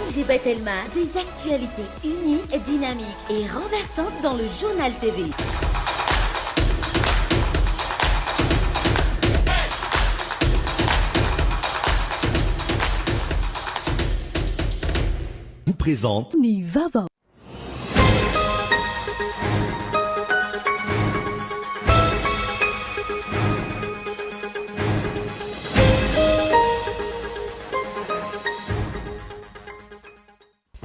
ONG Batelma, des actualités uniques, dynamiques et renversantes dans le Journal TV. Vous présente Ny vaovao.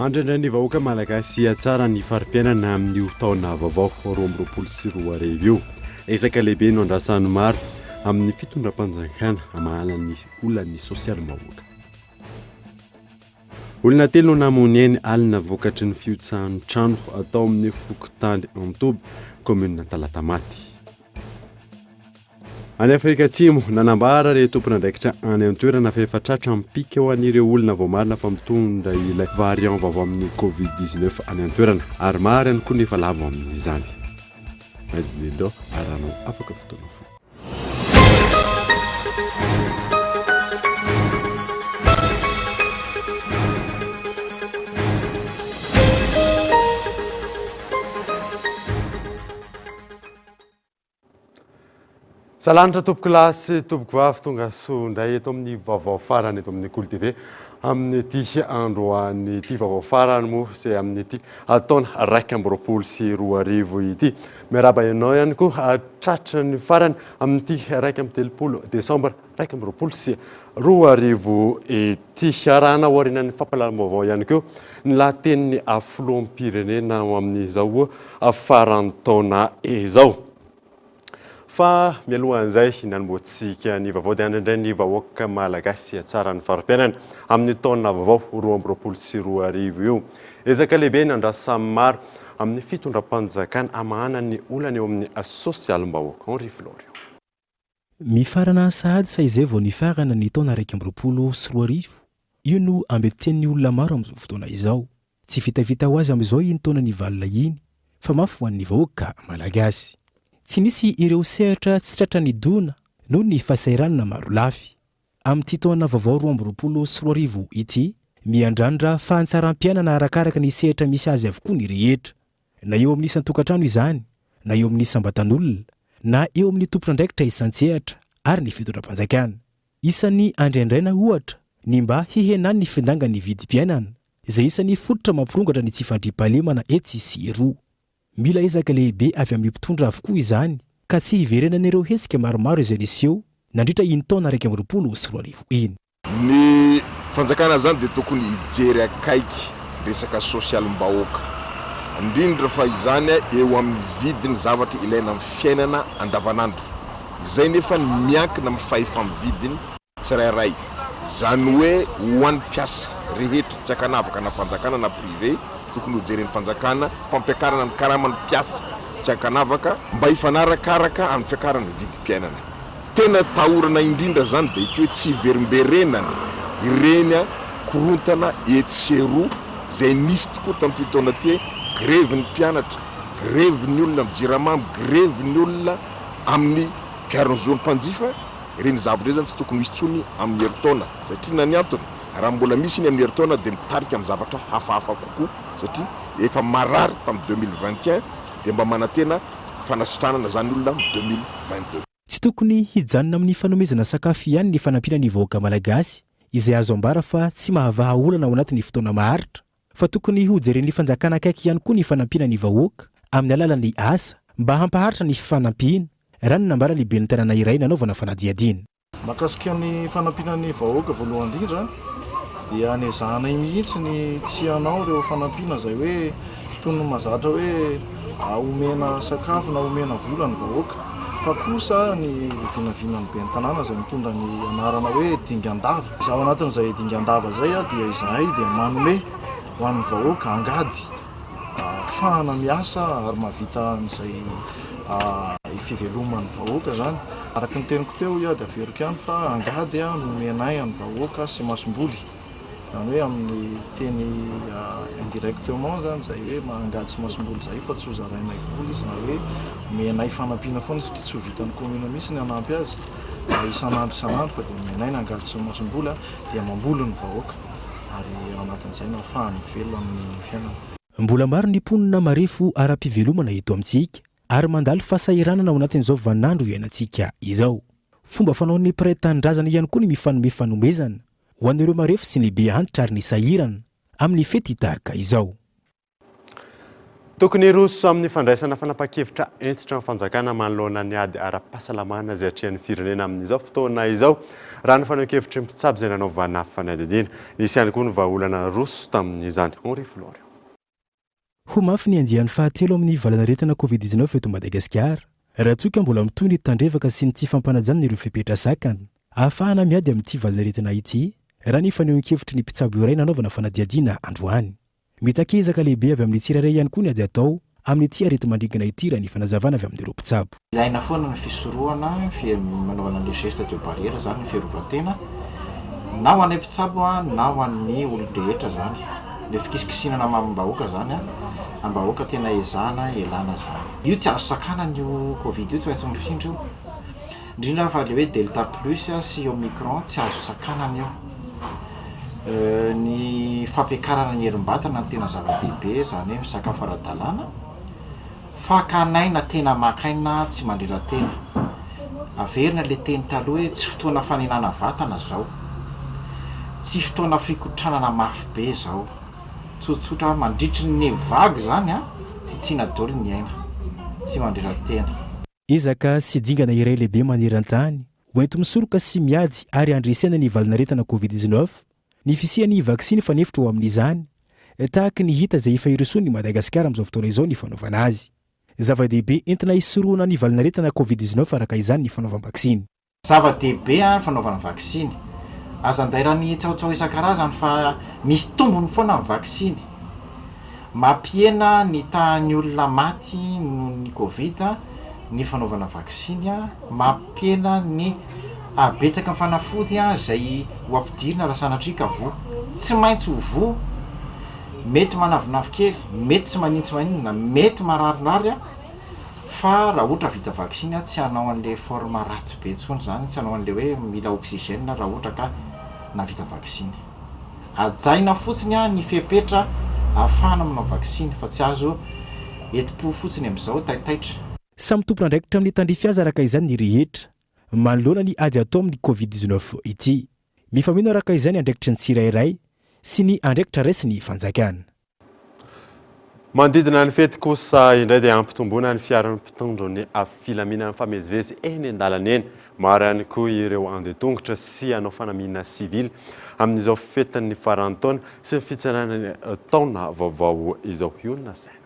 Andrandrain'ny vahoaka malagasy hihatsara ny fari-piainana amin'io taona vaovao 2022 io. Ezaka lehibe no andrasan'ny maro amin'ny fitondram-panjakana hamahana ny olan'ny sosialim-bahoaka. Olona telo no namoy ainy alina vokatry ny fihotsahan'ny trano tao amin'ny fokontany Antoby, kaominina Talatamaty. Any Afrika Atsimo, nanambara ireo tompon'andraikitra any an-toerana fa efa tratra mipika ho an'ireo olona voamarina fa mitondra ilay variant vaovao amin'ny Covid 19 any an-toerana ary maro ihany koa ny efa lavo amin'izany. Maidin'Indo, arahanao afaka fotoana fohy. Salanitra tompokolahy sy tompokovavy tonga soa indray eto amin'ny vaovao farany eto amin'ny Kolo TV amin'ity androany ity vaovao farany moa izay amin'ity taona 2021 ity. Miarahaba ianao ihany koa tratry ny farany amin'ity 31 desambra 2021 ity. Arahana aorianan'ny fampahalalam-baovao ihany koa ny lahatenin'ny filoham-pirenena ho amin'izao faran'ny taona izao. Fa mialohan'izay nanombohantsika ny vaovao dia handrendray ny vahoaka malagasy hatsara ny fari-piainana amin'ny taona vaovao 2022 io. Ezaka lehibe ny andrasan'ny maro amin'ny fitondram-panjakana hamahana ny olana eo amin'ny sosialim-bahoaka. Henri Florian. Mifarana sahady sa izay vao nifarana ny taona 2021? Io no ambetiten'ny olona maro amin'izao fotoana izao. Tsy vitavita ho azy amin'izao iny taona nivalona iny fa mafy ho an'ny vahoaka malagasy. Tsy nisy ireo sehatra tsy tratran'ny dona noho ny fahasahiranana marolafy. Amin'ity taona vaovao 2022 ity, miandrandra fahantsaram-piainana arakaraka ny sehatra misy azy avokoa ny rehetra. Na eo amin'ny isan-tokantrano izany, na eo amin'ny isam-batan'olona, na eo amin'ny tompon'andraikitra isan-tsehatra ary ny fitondram-panjakana. Isan'ny andriandraina, ohatra, ny mba hihenan'ny findangan'ny vidim-piainana, izay isan'ny fototra mampirongatra ny tsy fandriampahalemana etsy sy eroa. Mila ezaka lehibe avy amin'ny mpitondra avokoa izany ka tsy hiverenan'ireo hetsika maromaro izay niseho nandritra iny taona 2021 iny. Ny fanjakana zany dia tokony hijery akaiky resaka sosialim-bahoaka, indrindra fa izany eo amin'ny vidin'ny zavatra ilaina amin'ny fiainana andavanandro. Izay nefa ny miankina amin'ny fahefa-mividiny tsirairay, izany hoe ho an'ny mpiasa rehetra tsy ankanavaka na fanjakana na privé, tokony ho jeren'ny fanjakana fampiakarana ny karaman'ny mpiasa tsy ankanavaka mba hifanarakaraka amin'ny fiakaran'ny vidim-piainana. Tena atahorana indrindra izany dia ity hoe tsy hiverimberenana ireny korontana etsy sy eroa izay nisy tokoa tamin'ity taona ity, grevy ny mpianatra, grevy ny olona amin'ny jirama, grevy ny olona amin'ny mpiaro ny zon'ny mpanjifa, ireny zavatra ireny izany tsy tokony ho hisy intsony amin'ny herintaona satria na ny antony, raha mbola misy iny amin'ny herintaona dia mitarika amin'ny zavatra hafahafa kokoa satria efa marary tamin'ny 2021 dia mba manantena fanasitranana izany olona amin'ny 2022. Tsy tokony hijanona amin'ny fanomezana sakafo ihany ny fanampiana ny vahoaka malagasy izay azo ambara fa tsy mahavaha olana ao anatin'ny fotoana maharitra fa tokony hojeren'ny fanjakana akaiky ihany koa ny fanampiana ny vahoaka amin'ny alalan'ny asa mba hampaharitra ny fanampiana, raha ny nambaran'ny ben'ny tanàna iray nanaovana fanadihadiana. Mahakasika ny fanampiana ny vahoaka voalohany indrindra dia nezahanay mihitsy ny tsy hanao ireo fanampiana izay hoe toy ny mahazatra hoe omena sakafo na omena vola ny vahoaka fa kosa ny vinavinan'ny ben'ny tanàna izay mitondra ny anarana hoe dingan-dava. Ao anatin'izay dingan-dava izay dia izahay dia manome ho an'ny vahoaka angady ahafahana miasa ary mahavita an'izay fiveloman'ny vahoaka izany. Araka ny teniko teo dia averiko ihany fa angady no omenay an'ny vahoaka sy masomboly. Izany hoe amin'ny teny indirectement izany izay hoe angady sy masomboly izay fa tsy ho zarainay vola izy na hoe omenay fanampiana foana satria tsy ho vitan'ny commune mihitsy ny hanampy azy isan'andro isan'andro fa dia omenay ny angady sy ny masomboly dia mamboly ny vahoaka. Ary ao anatin'izay no ahafahany mivelona amin'ny fiainana. Mbola maro ny mponina marefo ara-pivelomana eto amintsika ary mandalo fahasahiranana ao anatin'izao vaninandro iainantsika izao. Fomba fanaon'ny mpiray tanindrazana ihany koa ny mifanome fanomezana ho an'ireo marefo sy ny be antitra ary ny sahirana amin'ny fety tahaka izao. Tokony hiroso amin'ny fandraisana fanapahan-kevitra hentitra ny fanjakana manoloana ny ady ara-pahasalamana izay atrehan'ny firenena amin'izao fotoana izao, raha ny fanehoan-kevitry ny mpitsabo izay nanaovana fanadihadiana. Nisy ihany koa ny vahaolana naroso tamin'izany. Henri Florian. Ho mafy ny andiany fahatelo amin'ny valanaretina Covid 19 eto Madagasikara, raha toa ka mbola mitohy ny tandrevaka sy ny tsy fampanajana ireo fepetra sakana ahafahana miady amin'ity valanaretina ity, raha ny fanehoan-kevitry ny mpitsabo iray nanaovana fanadihadiana androany. Mitaky ezaka lehibe avy amin'ny tsirairay ihany koa ny ady atao amin'ity areti-mandringana ity raha ny fanazavana avy amin'ireo mpitsabo. Ilaina foana ny fisorohana, fanaovana an'ilay geste de barrière izany, ny fiarovan-tena, na ho anay mpitsabo na ho an'ny olon-drehetra izany. Ilay fikisikisinana amam-bahoaka izany, am-bahoaka tena ezahana elana izany. Io tsy azo sakanana io covid io, tsy maintsy mifindra io. Indrindra fa le hoe delta plus sy omicron tsy azo sakanana io. Ny fampiakarana ny herim-batana no tena zava-dehibe, izany hoe misakafo ara-dalàna, fakan'aina tena maka aina tsy mandrera-tena. Averina le teny taloha hoe tsy fotoana fanenana vatana zao, tsy fotoana fikotranana mafy be zao. Tsotsotra mandritry ny vague zany an, tsitsiana daholo ny aina, tsy mandrera-tena. Ezaka sy dingana iray lehibe maneran-tany ho enti-misoroka sy miady ary handresena ny valanaretina Covid 19 ny fisian'ny vaksiny fanefitra ho amin'izany, tahaka ny hita izay efa irosoan'i Madagasikara amin'izao fotoana izao ny fanaovana azy. Zava-dehibe entina hisorohana ny valanaretina Covid 19 araka izany ny fanaovam-baksiny. Zava-dehibe ny fanaovana vaksiny. Aza andairan'ny tsaotsao isan-karazany fa misy tombony foana ny vaksiny. Mampihena ny tahan'ny olona maty noho ny covid ny fanaovana vaksiny, mampihena ny habetsaky ny fanafody izay ho ampidirina raha sanatria ka voa. Tsy maintsy ho voa, mety manavinavy kely, mety tsy maninona tsy maninona, mety mararirary. Fa raha ohatra vita vaksiny aho tsy hanao an'le forme ratsy be intsony zany, tsy hanao an'le hoe mila oxygène raha ohatra ka nahavita vaksiny. Hajaina fotsiny ny fepetra ahafahana manao vaksiny fa tsy azo entim-po fotsiny amin'izao taitaitra. Samy tompon'andraikitra amin'ny tandrify azy araka izany ny rehetra manoloana ny ady atao amin'ny Covid 19 ity. Mifameno araka izany ny andraikitry ny tsirairay sy ny andraikitra raisin'ny fanjakana. Manodidina ny fety kosa indray dia hampitomboina ny fiaran'ny mpitandro ny filaminana mifamezivezy eny an-dalana eny. Maro ihany koa ireo handeha tongotra sy hanao fanamiana sivily amin'izao fetin'ny faran'ny taona sy ny fitsenana ny taona vaovao izao. Hionona saina.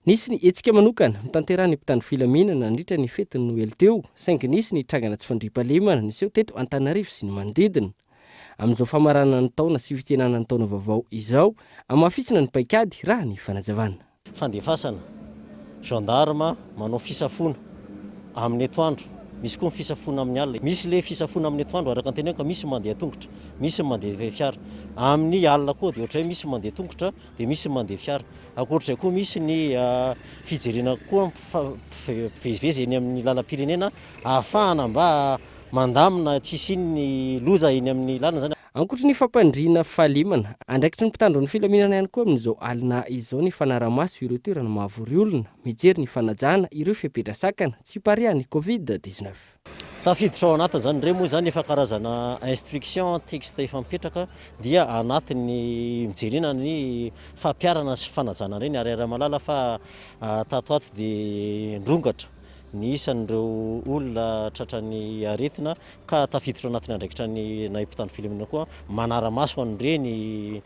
Nisy ny hetsika manokana notanterahin'ny mpitandro filaminana nandritra ny fetin'ny Noely teo, saingy nisy ny trangana tsy fandriampahalemana niseho teto Antananarivo sy ny manodidina. Amin'izao famaranana ny taona sy fitsenana ny taona vaovao izao, hamafisina ny paikady raha ny fanazavana. Fandefasana gendarme manao fisafoana amin'ny atoandro, misy koa ny fisafoana amin'ny alina. Misy ilay fisafoana amin'ny atoandro araka ny teneniko, misy ny mandeha tongotra, misy ny mandeha fiara. Amin'ny alina koa dia ohatran'ny hoe misy ny mandeha tongotra dia misy ny mandeha fiara. Ankoatr'izay koa misy ny fijerena koa mpivezivezy eny amin'ny lalam-pirenena ahafahana mba Mandamina tsy hisian'ny loza eny amin'ny lalana izany. Ankoatry ny fampandriana fahalemana, andraikitry ny mpitandro ny filaminana ihany koa amin'izao alina izao ny fanaraha-maso ireo toerana mahavory olona, mijery ny fanajana ireo fepetra sakana tsy hipariahan'ny Covid 19. Tafiditra ao anatiny izany, ireo moa izany efa karazana instruction, texte efa mipetraka dia anatin'ny mijerena ny fampiharana sy fanajana an'ireny ary iaraha-mahalala fa tato ato dia nirongatra ny isan'ireo olona tratran'ny aretina ka tafiditra ao anatin'ny andraikitra ny nahay mpitandro filaminana koa manara-maso an'ireny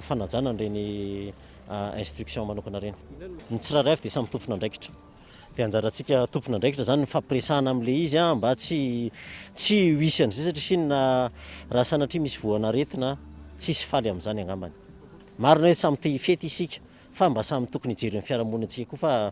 fanajana an'ireny instruction manokana ireny. Ny tsirairay avy dia samy tompon'andraikitra. Dia anjarantsika tompon'andraikitra izany ny fampiresahana amin'ilay izy mba tsy tsy ho hisy an'izay satria inona raha sanatria misy voan'aretina tsisy faly amin'izany angambany. Marina hoe samy te hifety isika Fa mba samy tokony hijery ny fiarahamonintsika koa fa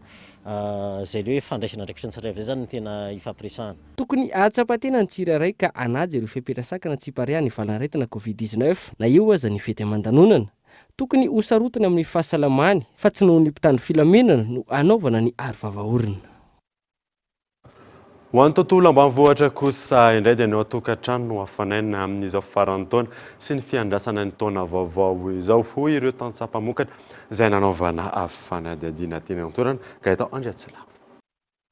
izay le hoe fandraisana andraikitra ny tsirairay avy izay zany no tena ifampiresahana. Tokony hahatsapa tena ny tsirairay ka hanaja ireo fepetra sakana tsy hipariahan'ny valanaretina Covid 19 na eo aza ny fety aman-danonana. Tokony ho sarotiny amin'ny fahasalamany fa tsy noho ny mpitandro filaminana no hanaovana ny aro vava orona. Ho an'ny tontolo ambanivohitra kosa indray dia ny ao an-tokantrano no hafanaina amin'izao faran'ny taona sy ny fiandrasana ny taona vaovao izao, hoy ireo tantsaha mpamokatra izay nanaovana fanadihadiana teny an-toerana. Gaëtan Andriatsilavo.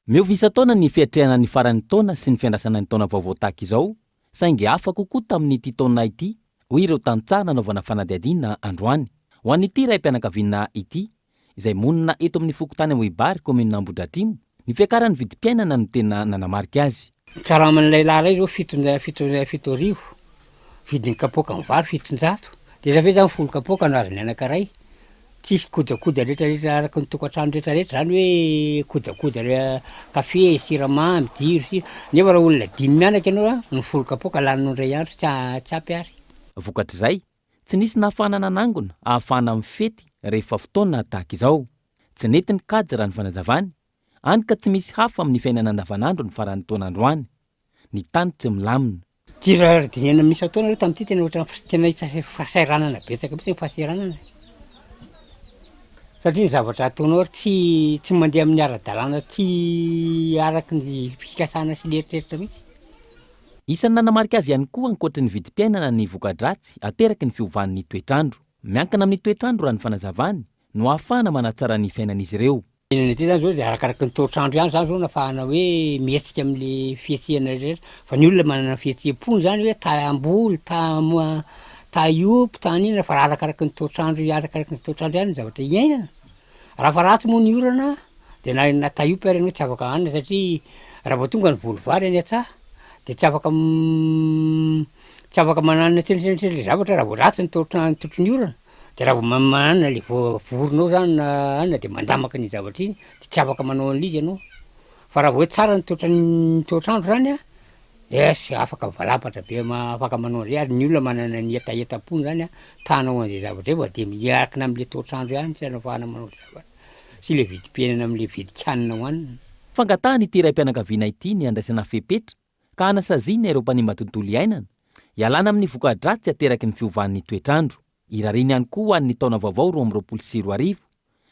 Miova isan-taona ny fiatrehana ny faran'ny taona sy ny fiandrasana ny taona vaovao tahaka izao, saingy hafa kokoa tamin'ity taona ity, hoy ireo tantsaha nanaovana fanadihadiana androany. Ho an'ity raim-pianakaviana ity, izay monina eto amin'ny fokontany Ambohibary, kaominina Ambohidratrimo, ny fiakaran'ny vidim-piainana no tena nanamarika azy. Ny karaman'ny lehilahy iray izao fiton- fito 7000, vidin'ny kapoakan'ny vary 700, dia za ve zany folo kapoaka no azon'ny anankiray, tsisy kojakoja rehetrarehetra araka ny tokantrano rehetrarehetra zany hoe kojakoja kafe, siramamy, jiro, sira, nefa raha olona dimy mianaka ianao an, ny folo kapoaka laninao indray andro tsy tsy ampy ary. Vokatr'izay, Tsy nisy nahafahana nanangona ahafahana mifety rehefa fotoana tahaka izao. Tsy nety ny kajy raha ny fanazavany, hany ka tsy misy hafa amin'ny fiainana andavanandro ny faran'ny taona androany. Ny tany tsy milamina. Ity raha dinihana amin'ny isan-taona aloha tamin'ity tena ohatran'ny tena hita fahasahiranana betsaka mihitsy ny fahasahiranana e. Satria ny zavatra ataonao ary tsy tsy mandeha amin'ny ara-dalàna tsy araka ny fikasana sy ny eritreritra mihitsy. Isan'ny nanamarika azy ihany koa ankoatry ny vidim-piainana ny voka-dratsy ateraky ny fiovan'ny toetr'andro. Miankina amin'ny toetr'andro raha ny fanazavany no ahafahana manatsara ny fiainan'izy ireo. Fiainana ity zany zao dia arakaraky ny toetr'andro ihany zany zao no ahafahana hoe mihetsika amin'le fihetsehana rehetra fa ny olona manana ny fihetseham-pony zany hoe ta hamboly, ta ta hiompy, ta haninona fa raha arakaraky ny toetr'andro arakaraky ny toetr'andro ihany ny zavatra iainana. Raha fa ratsy moa ny orana dia na na ta hiompy ary ianao tsy afaka hanina satria raha vao tonga ny voly vary any an-tsaha dia tsy afaka tsy afaka mananona tsinontsinona le zavatra raha vao ratsy ny toetra- ny toetry ny orana de raha vao ma- mananona le vo- voronao zany na anona de mandamaka an'iny zavatra iny de tsy afaka manao an'le izy ianao, fa raha vao hoe tsara ny toetran'ny toetr'andro zany a, es afaka mivalapatra be ma- afaka manao an'zay ary ny olona manana ny hetahetam-pony zany a ta hanao an'zay zavatra zay fa de miankina am'le toetr'andro ihany tsy anafahana manao zavatra sy le vidim-piainana am'le vidin-kanina hohanina. Fangatahan'ity raim-pianakaviana ity ny handraisana fepetra ka hanasaziana ireo mpanimba tontolo iainana, hialana amin'ny voka-dratsy ateraky ny fiovan'ny toetr'andro. Irariany ihany koa ho an'ny taona vaovao 2022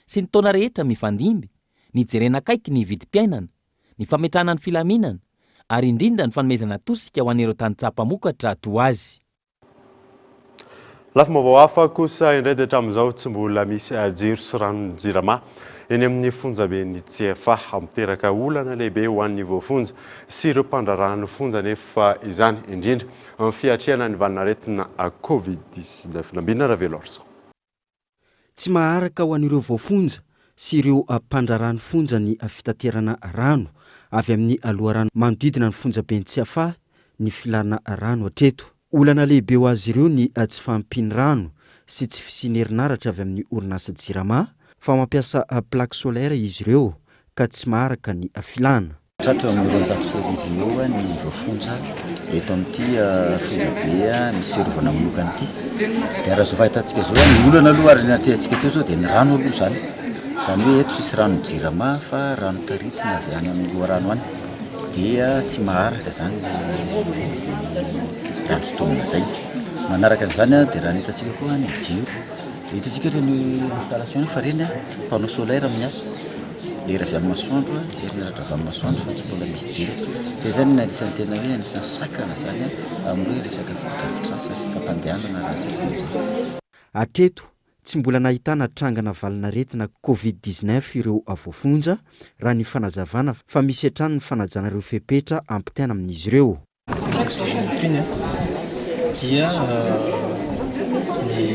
sy ny taona rehetra mifandimby, ny hijerena akaiky ny vidim-piainana, ny fametrahana ny filaminana ary indrindra ny fanomezana tosika ho an'ireo tantsaha mpamokatra toa azy. Lafim-baovao hafa kosa indray dia hatramin'izao tsy mbola misy jiro sy ranon'ny Jirama eny amin'ny fonjaben'ny Tsiafahy. Miteraka olana lehibe ho an'ny voafonja sy ireo mpandraharaha ny fonja anefa izany, indrindra amin'ny fiatrehana ny valin'aretina Covid 19. Nambinina Raveloarison. Tsy maharaka ho an'ireo voafonja sy ireo mpandraharaha ny fonja ny fitaterana rano avy amin'ny loharano manodidina ny fonjaben'i Tsiafahy ny filàna rano hatreto. Olana lehibe ho azy ireo ny tsy fahampian'ny rano sy tsy fisian'ny herinaratra avy amin'ny orinasa Jirama fa mampiasa plaque solaire izy ireo ka tsy maharaka ny filàna. Tratra eo amin'ny 1200 eo ny voafonja eto amin'ity fonjabe misy fiarovana manokana ity. Dia raha izao fahitantsika izao, ny olana aloha ary ny atrehantsika teo izao dia ny rano aloha izany. Izany hoe eto tsisy rano jirama fa rano taritina avy any amin'ny loharano any. Dia tsy maharaka izany izay rano sintomina izay. Manaraka an'izany dia raha ny hitantsika koa ny jiro. Hitantsika ireny installation ireny fa ireny panneau solaire no miasa. Hery avy amin'ny masoandro, herinaratra avy amin'ny masoandro fa tsy mbola misy jiro eto. Izay izany no anisan'ny tena hoe anisan'ny sakana izany amin'ny hoe resaka fotodrafitrasa sy fampandehanana raha izay fotoana izay. Hatreto, tsy mbola nahitana trangana valin'aretina Covid 19 ireo voafonja, raha ny fanazavana fa misy hatrany ny fanajana ireo fepetra ampitaina amin'izy ireo. Finy dia ny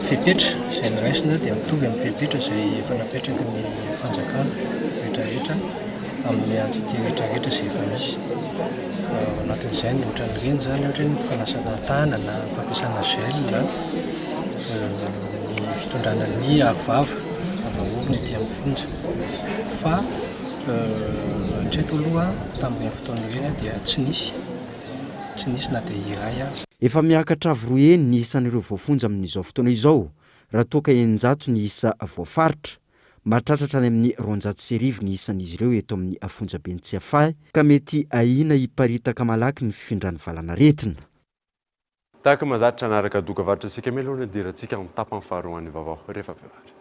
fepetra izay noraisina dia mitovy amin'ny fepetra izay efa napetraky ny fanjakana rehetrarehetra amin'ny entité rehetrarehetra izay efa misy. Ao anatin'izay ny ohatran'ireny izany ohatra hoe ny fanasana tanana, ny fampiasana gel, ny fitondrana ny aro vava avy aorina ety amin'ny fonja. Fa hatreto aloha tamin'ireny fotoana ireny dia tsy nisy, tsy nisy na dia iray aza. Efa miakatra avo roa heny ny isan'ireo voafonja amin'izao fotoana izao, raha toa ka 600 ny isa voafaritra. Mahatratra hatrany amin'ny 1200 ny isan'izy ireo eto amin'ny fonjaben'i Tsiafahy, ka mety ahiana hiparitaka malaky ny fifindran'ny valanaretina. Tahaka mahazatra hanaraka dokavarotra isika mialoha ny hidirantsika amin'ny tapany faharoan'ny vaovao rehefa avy eo ary.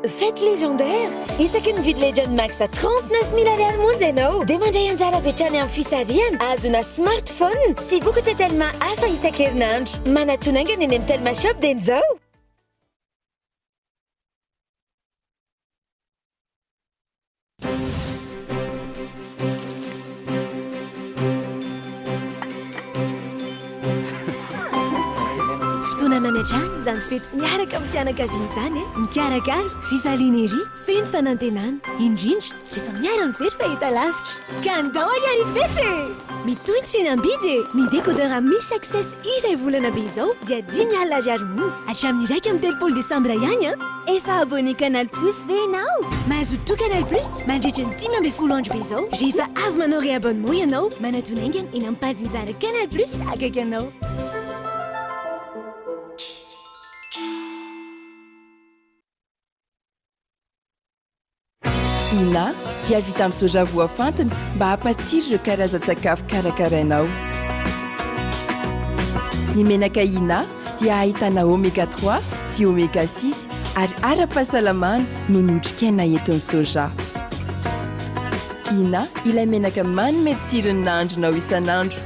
Fête légendaire! Isaky ny mividy Legend Max à 39 000 ariary monja ianao dia mandray anjara avy hatrany amin'ny fisarihana ahazoana smartphone sy vokatra Telma hafa isan-kerinandro. Manatona haingana eny amin'ny Telma Shop dieny izao! Fotoana mamy hatrany izany fety miaraka amin'ny fianakaviana izany e! Mikarakara, fifaliana ery, feno fanantenana, indrindra rehefa miara-mijery fahitalavitra. Ka andao ary ary hifety e! Mitohy ny fihenam-bidy e! Ny décodeur misy access iray volana be izao dia 50 ariary monja hatramin'ny 31 desambra ihany an! Efa abonné Canal Plus ve ianao? Mazotoa Canal Plus mandritra ny 15 andro be izao rehefa avy manao réabonnement ianao. Manatona haingana eny amin'ny mpajinjara Canal Plus akaiky anao. Ina dia vita amin'ny soja voafantina mba hampatsiro ireo karazan-tsakafo karakarainao. Ny menaka Ina dia ahitana oméga 3 sy oméga 6 ary ara-pahasalamana noho ny otrikaina entin'ny soja. Ina ilay menaka manome tsiro ny nahandronao isan'andro.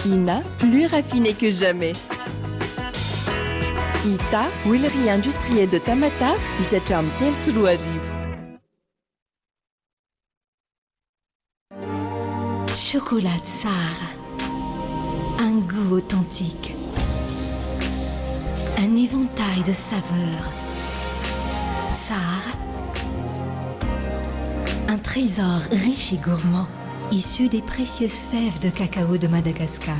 Ina, plus raffiné que jamais. Ita, huilerie industrielle de Tamatave, misy hatramin'ny 2003. Chocolat tsara, un goût authentique, un éventail de saveurs. Tsara, un trésor riche et gourmand issu des précieuses fèves de cacao de Madagascar.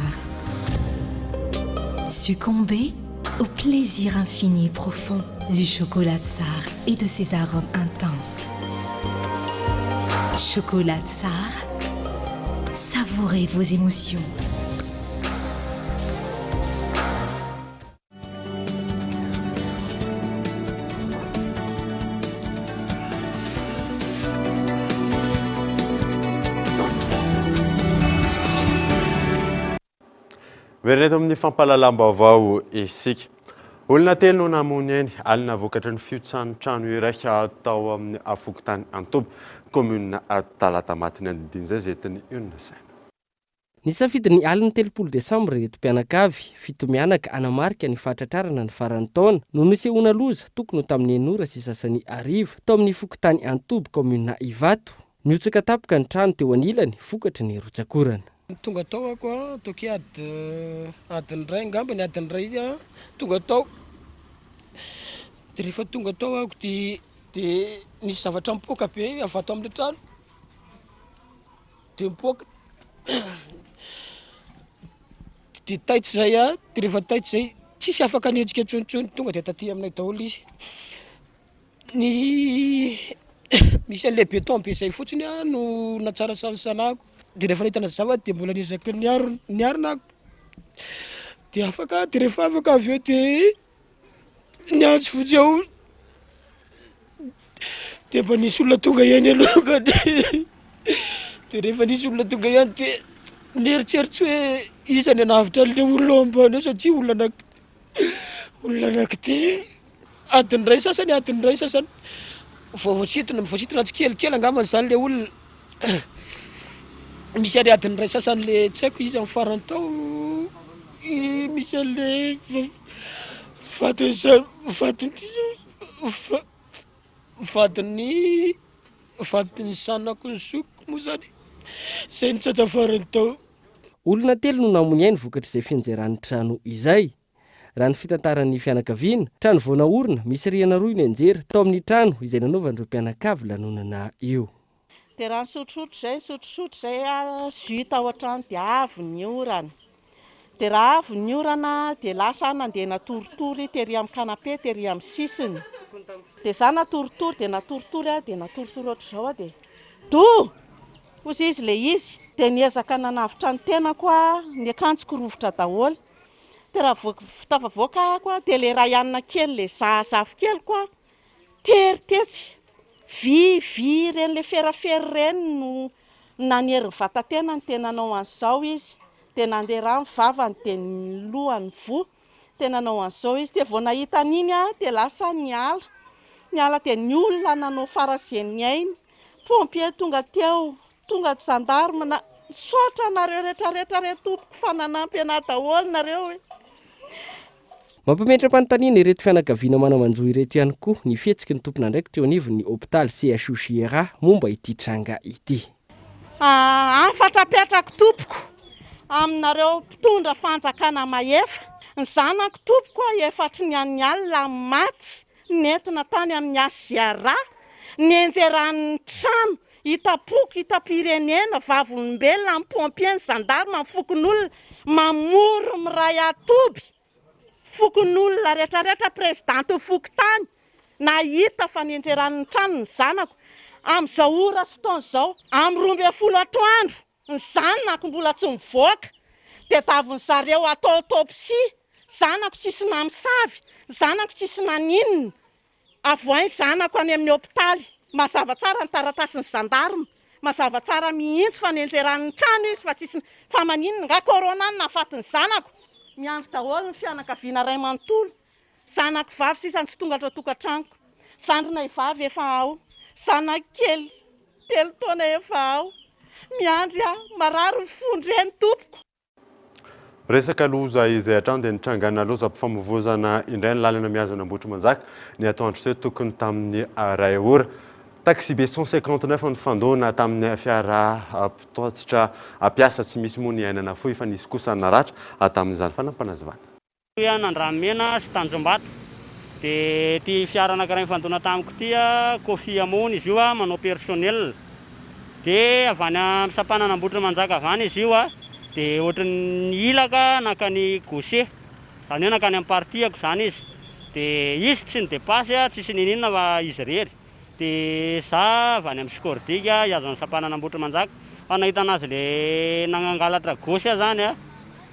Succombez au plaisir infini et profond du chocolat tsar et de ses arômes intenses. Chocolat tsar, savourez vos émotions. Miverina eto amin'ny fampahalalam-baovao isika. Olona telo no namoy ainy alina vokatry ny fihotsahan'ny trano iray tao amin'ny fokontany Antoby, kaominina Talatamaty. Ny andinindin'izay izay entin'ny Ionona Saina. Nisafidy ny alin'ny 30 desambra ireto mpianakavy, fito mianaka, hanamarika ny fahatratrarana ny faran'ny taona, no nisehoana loza, tokony ho tamin'ny enina ora sy sasany hariva, tao amin'ny fokontany Antoby, kaominina Ivato. Nihotsaka tampoka ny trano teo anilany, vokatry ny rotsak'orana. Tonga tao ako a, ataoko hoe ady adiny iray angamba ny adiny iray a, tonga tao, de rehefa tonga tao ako de de nisy zavatra nipoaka be avy ato amle trano. De mipoaka de taitra zay ah, de rehefa taitra zay tsisy afaka nihetsika intsony intsony, tonga de taty aminay daholo izy, ny misy an'le beton be zay fotsiny ah no nahatsara sansanako, de rehefa nahita nazava de mbola niezaka niarina niarina aho de afaka de rehefa afaka avy eo de Niantso vonjy aho de mba nisy olona tonga ihany aloha ka de rehefa nisy olona tonga ihany de nieritseritsy hoe iza ny hanavotra an'le olona ao ambany ao satria olona anaky olona anakidia adiny iray sasany adiny iray sasany vao voasintona voasintona tsikelikely angambany zany le olona misy ary adiny iray sasany le tsy haiko iza ny farany tao misy an'le Vadin'ny vadin'ny vadin'ny vadin'ny zanako ny zokiko moa zany zay nitratra farany tao. Olona telo no namoy ainy vokatr'izay fianjeran'ny trano izay. Raha ny fitantaran'ny fianakaviana, trano vao naorina, misy rihana roa io nianjera tao amin'ny trano izay nanaovan'ireo mpianakavy lanonana io. Dia raha nisotrosotro izay, nisotrosotro izay aho, jus tao an-trano dia avy ny orana. Dia raha avy ny orana dia lasa aho nandeha natoritory tery amin'ny canapé tery amin'ny sisiny. Dia izaho natoritory dia natoritory aho dia natoritory ohatr'izao aho dia do! Hozy izy ilay izy. Dia niezaka nanavotra ny tenako aho, ny akanjoko rovitra daholo. Dia raha vao tafavoaka aho dia ilay Ryan kely ilay zafikeliko aho tery tetsy. Vy, vy ireny ilay ferafery ireny no nanery ny vata-tenany dia nanao an'izao izy. Dia nandeha rà ny vavany dia ny lohany voa. Dia nanao an'izao izy, dia vao nahita an'iny aho dia lasa niala, niala dia ny olona nanao farazen'ny ainy, pompier tonga teo, tonga gendarme na, misaotra anareo rehetra rehetra re tompoko fa nanampy anah daholo nareo e. Mampametra-panontaniana ireto fianakaviana mana-manjo ireto ihany koa ny fihetsiky ny tompon'andraikitra eo anivon'ny hopitaly CHU-JRA momba ity tranga ity. Hafatra apetrako tompoko aminareo mpitondra fanjakana mahefa, ny zanako tompoko a efatry ny an'ny alina maty nentina tany amin'ny HJRA, nenjeran'ny trano, hitam-poko, hitam-pirenena, vavolombelona, ny pompier, ny gendarme, ny fokonolona, mamory miray atoby. Fokonolona retraretra president fokontany nahita fa nianjeran'ny trano ny zanako amin'izao ora sy fotoana izao amin'ny 12 atoandro ny zanako mbola tsy mivoaka dia taviny zareo atao autopsie zanako tsisy namosavy zanako tsisy naninona Avoahy ny zanako any amin'ny hopitaly. Mazava tsara ny taratasin'ny gendarme. Mazava tsara mihitsy fa nenjeran'ny trano izy fa tsisy fa maninona nga corona no nahafaty ny zanako. Miandry daholo ny fianakaviana ray manontolo. Zanako vavy sisa no tsy tonga ato an-tokantranoko. Zandrinay vavy efa ao. Zanako kely telo taona efa ao. Miandry aho. Marary ny fon-dreny tompoko. Resaka loza izay hatrany dia nitrangana lozam-pifamoivozana indray ny lalana mihazo an'Ambohitrimanjaka ny atoandro teo tokony tamin'ny iray ora. Taxibe 159 nifandona tamin'ny fiara mpitatitra mpiasa tsy misy moa ny aina nafoy fa nisy kosa naratra tamin'izany fanampanazavana. Hoy aho Andranomena sy Tanjombato. Dia ity fiara anankiray nifandona tamiko ity, Koffi Amon izy io, manao personnel. Dia avy any amin'ny sampanan'Ambohitrimanjaka avy any izy io, dia ohatran'ny nihilaka nankany gaucher, izany hoe nankany amin'ny partie-ko izany izy. Dia izy tsy ni-depasse, tsisy niniana fa izy irery. Dia za avy any amin'ny Scordic hihazo an'i Sampanan'Ambohitrimanjaka fa nahita anazy le nangangalatra gauche aho zany a,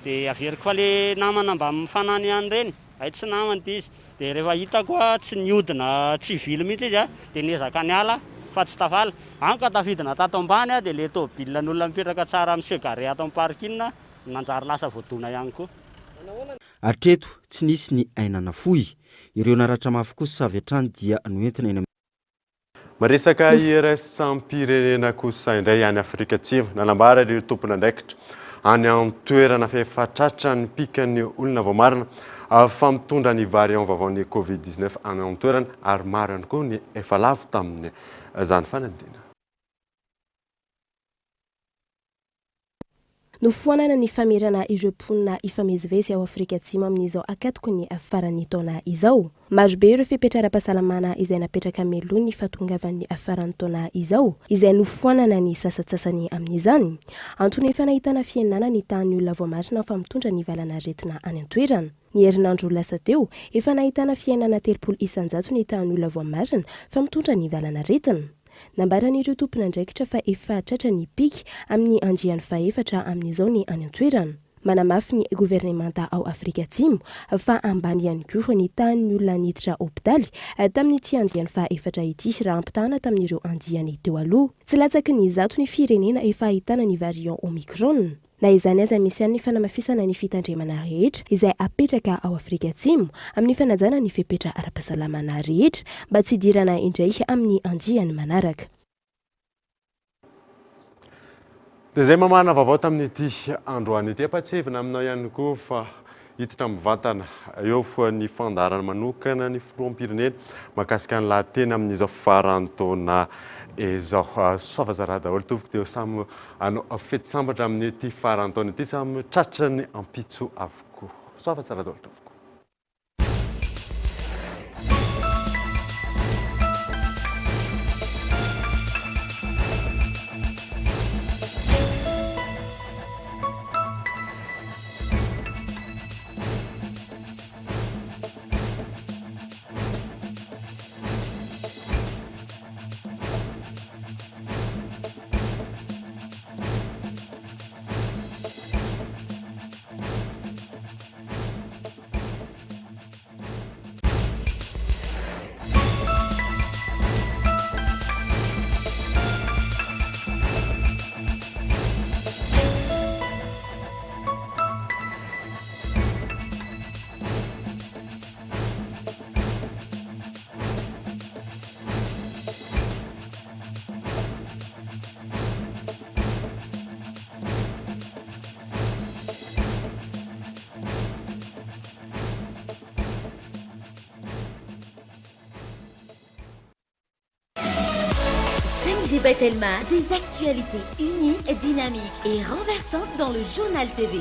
dia averiko fa le namana mba mifanany ihany ireny, hay tsy namana ity izy, dia rehefa hitako a tsy nihodina tsy hivily mihitsy izy a, dia niezaka niala fa tsy tafala, any ka tafidina tato ambany a, dia le tôbila n'olona mipetraka tsara mi-se garer ato amin'ny parking nanjary lasa voadona ihany koa. Hatreto, tsy nisy ny aina nafoy. Ireo naratra mafy kosa avy hatrany dia noentina eny amin'ny. Miresaka iraisam-pirenena kosa indray any Afrika Atsimo. Nanambara ireo tompon'andraikitra any an-toerana fa efa tratra ny pikan'ny olona voamarina fa mitondra ny variant vaovaon'ny Covid 19 any an-toerana ary maro ihany koa ny efa lavo tamin'izany fanadinana. Nofoanana ny famerana ireo mponina hifamezivezy ao Afrika Atsimo amin'izao ankatoky ny faran'ny taona izao. Marobe ireo fepetra ara-pahasalamana izay napetraka mialoha ny fahatongavan'ny faran'ny taona izao, izay nofoanana ny sasantsasany amin'izany. Antony efa nahitana fihenana ny tahan'ny olona voamarina fa mitondra ny valan'aretina any an-toerana. Ny herinandro lasa teo, efa nahitana fihenana 30% ny tahan'ny olona voamarina fa mitondra ny valan'aretina. Nambaran'ireo tompon'andraikitra fa efa tratra ny pic amin'ny andiany fahefatra amin'izao ny any an-toerana. Manamafy ny governemanta ao Afrika Atsimo fa ambany ihany koa ny tahan'ny olona niditra hopitaly tamin'ity andiany fahefatra ity raha ampitahana tamin'ireo andiany teo aloha. Tsy latsaky ny zato ny firenena efa ahitana ny variant Omicron. Na izany aza misy ihany ny fanamafisana ny fitandremana rehetra izay apetraka ao Afrika Atsimo amin'ny fanajana ny fepetra ara-pahasalamana rehetra mba tsy hidirana indray amin'ny andiany manaraka. Dia izay mamahana vaovao tamin'ity androany ity. Ampahatsiahivina aminao ihany koa fa hiditra mivantana eo ny fandaharana manokana ny filoham-pirenena mahakasika ny lahateny amin'izao faran'ny taona izao. Soava zara daholo tompoko dia samy hanao fety sambatra amin'ity faran'ny taona ity, samy tratran'ny ampitso avokoa. Soava tsara daholo tompoko. FG by Telma, des actualités uniques, dynamiques et renversantes dans le journal TV.